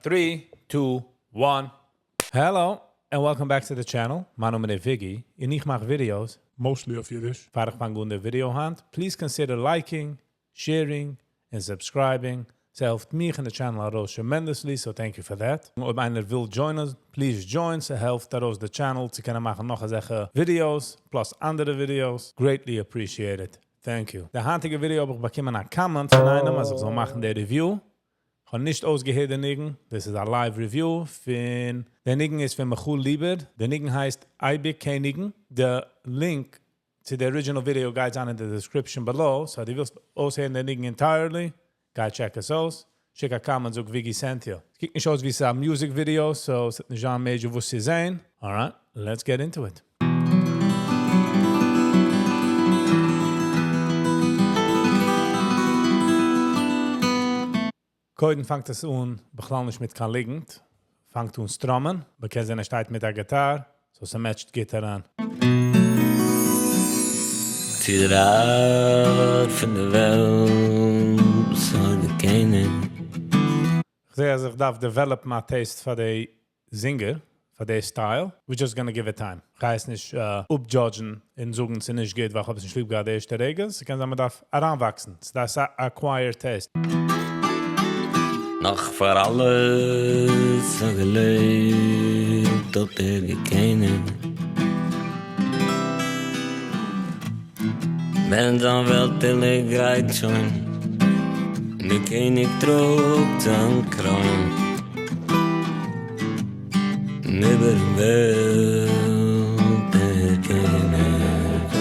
Three, two, one. Hello, and welcome back to the channel. מיין נאמען איז Viggy, און איך מאך videos. Mostly אויף אידיש. פאר איך פאנג אן די video היינט, please consider liking, sharing, and subscribing. ס'העלפט מיך און די channel ארויס tremendously, so thank you for that. אויב איינער וויל join ען, please join. ס'העלפט ארויס די channel צו קענען מאכן נאך אזעלכע videos, plus אנדערע videos. Greatly appreciated. Thank you. די היינטיגע video האב איך באקומען א comment פון איינעם, אז איך זאל מאכן די review. איך האב נישט אויסגעהערט די ניגון. דאס איז א live review פון. דער ניגון איז פון מיכאל ליבער. דער ניגון הייסט אייביג קעניגן. די link צו די original video גייט זיין אין די description below. So דו ווילסט אויסהערן די ניגון entirely, גיי check עס אויס. שיק א comment, זאג Viggy sent you. עס קוקט נישט אויס ווי ס'איז א music video, so עס וועט נישט זיין major וואס צו זען. Alright, let's get into it. קודם פאנגט עס אן בכלל נישט מיט קיין ליגנט, פאנגט אן strum ען, מ'קען זען ער שטייט מיט א גיטאר, so ס' match ט גוט אריין. צו דער האר פון דער וועלט וואס האט געקעניגט. כ'זע אז איך דארף develop ן מיין taste פאר די singer, פאר די style. We're just gonna give it time. כ'גיי עס נישט אפ judge ן און זאגן ס'איז נישט גוט ווייל כ'האב עס נישט ליב געהאט די ערשטע רגע. ס'קען זיין מ'דארף אריינוואקסן. ס'איז א acquired taste. נאך פאר אלעס האט געלעבט האט ער געקעניגט. ווען זיין וועלטעלע גרייט שוין און דער קעניג טראגט זיין קרוין און איבערן וועלט דער קעניג.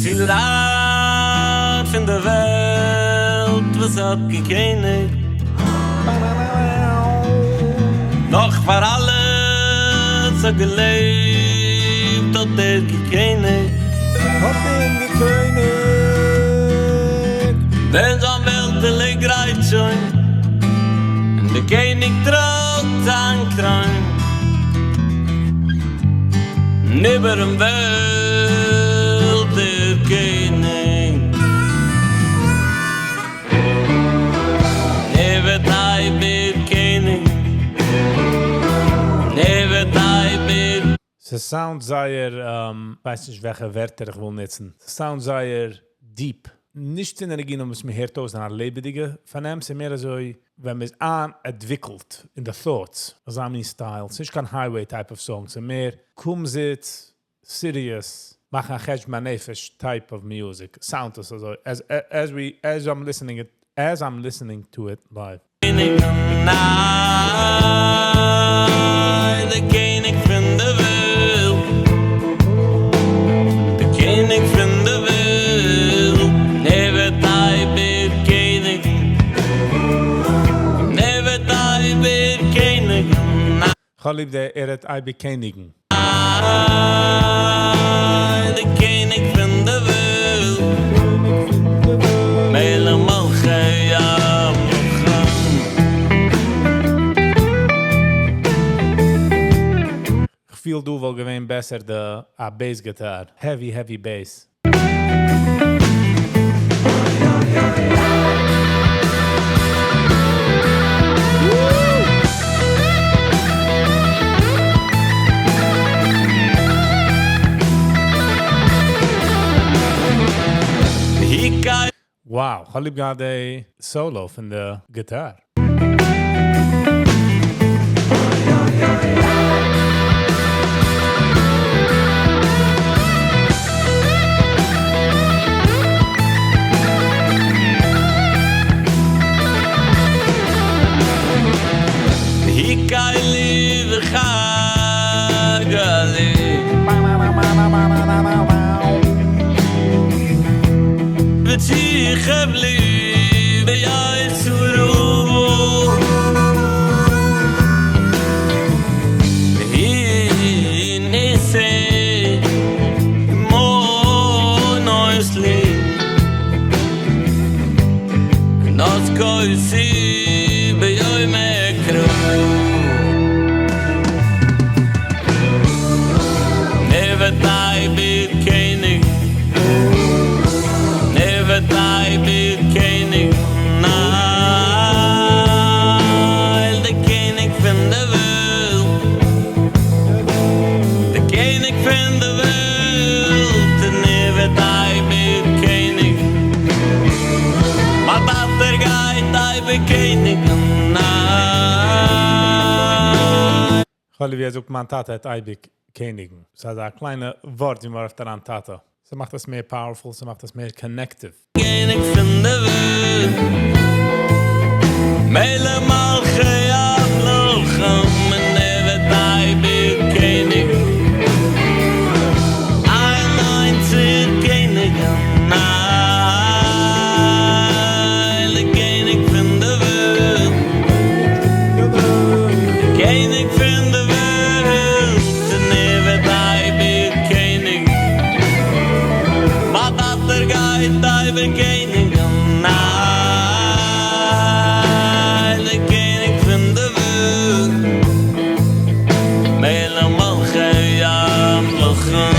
צו דער האר פון דער וועלט וואס האט געקעניגט. נאך פאר אלעס האט געלעבט האט ער געקעניגט. האט ער געקעניגט. ווען זיין וועלטעלע גרייט שוין און דער קעניג טראגט זיין קרוין און איבערן וועלט דער קעניג. ער וועט אייביג קעניגן און ער וועט אייביג. ס' sound זייער, ווייס נישט וועלכע ווערטער איך וויל נוצן. ס' sound זייער deep. נישט אין די ניגונים וואס מען הערט אויס אין א לעבעדיגע פארנעם, ס'איז מער אזוי ווען מ'איז איינענטוויקלט אין די thoughts, אזא מין style. ס'איז נישט קיין highway type of song, ס'איז מער קומזיץ, serious, מאכן א חשבון הנפש type of music. Sound עס אזוי, as, as we, as I'm listening it, as I'm listening to it live. קעניגן, איי, דער קעניג פון דער וועלט, דער קעניג פון דער וועלט, ער וועט אייביג קעניגן, ער וועט אייביג קעניגן. כ'האב ליב די ער וועט אייביג קעניגן. איי, דער קעניג פון דער וועלט, מלך מלכי המלכים. כ'פיל דא וואלט געווען בעסער די א bass guitar. Heavy, heavy bass. Wow, כ'האב ליב געהאט די solo פון די גיטאר. היכלי וחגלי. ותיכב לי ביי צורו. אייביג קעניגן. כ'האב ליב ווי ער זאגט מיין טאטע וועט אייביג קעניגן. ס'איז א קליינע ווארט ווי מ'רופט אן טאטע. ס'מאכט עס מער powerful, ס'מאכט עס מער connective. קעניג פון דער וועלט. מלך מלכי המלכים און ער וועט אייביג קעניגן. איין איינציג קעניגן. דער קעניג פון דער וועלט. קעניג פון דער וועלט און ער וועט אייביג קעניגן. מיין טאטע גייט אייביג קעניגן. דער קעניג פון דער וועלט. מלך מלכי המלכים.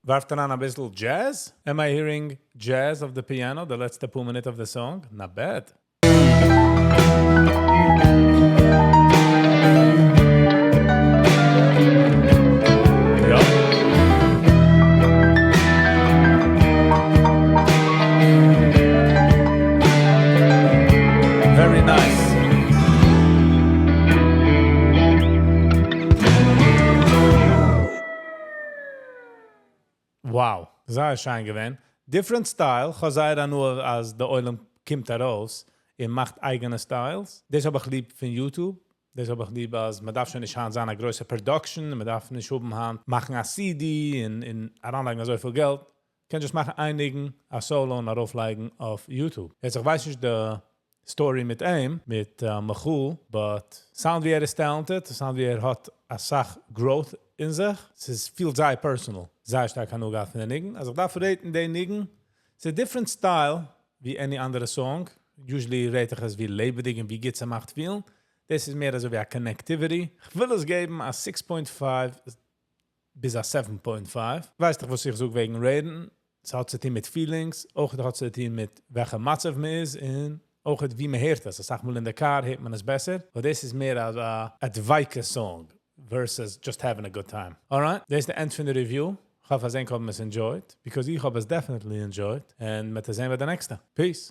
ווארפט אריין א ביסל jazz? Am I hearing jazz of the piano, the לעצטע פאר מינוט of the song? Not bad. Ja. Very nice. Wow, זייער שיין געווען. Different style, כ'האב זייער הנאה אז דער עולם קומט ארויס און מאכט אייגענע styles. דאס האב איך ליב פון YouTube. דאס האב איך ליב, אז מען דארף שוין נישט היינט זיין א גרויסע production, מען דארף נישט האבן היינט מאכן א CD און, און אריינלייגן אזוי פיל געלט. קען just מאכן איין ניגון, א solo און ארויפלייגן אויף YouTube. יעצט, איך ווייס נישט די story מיט אים, מיט Michoel, but sound ווי ער איז talented, sound ווי ער האט א סאך growth אין זיך. ס'איז feel זייער personal. זייער שטארק הנאה געהאט פון די ניגון. אז איך דארף rate ן די ניגון, ס'איז a different style ווי any אנדערע song. Usually rate איך עס ווי לעבעדיג און ווי גוט ס'מאכט feel ן. דאס איז מער אזוי ווי א connectivity. איך וויל עס געבן א 6.5 ביז א 7.5. ווייסט דאך וואס איך זאג וועגן rate ן. ס'האט צו טון מיט feelings, אויך האט צו טון מיט וועלכע מצב מען איז און אויך ווי מען הערט עס. א סאך מאל אין די car הערט מען עס בעסער. אבער דאס איז מער א, א דביקות song versus just having a good time. Alright, דאס איז the end פון די review. איך האף אז ענק האבן עס enjoyed, because איך האב עס definitely enjoyed. און מ'וועט זען ביי די נעקסטע. Peace.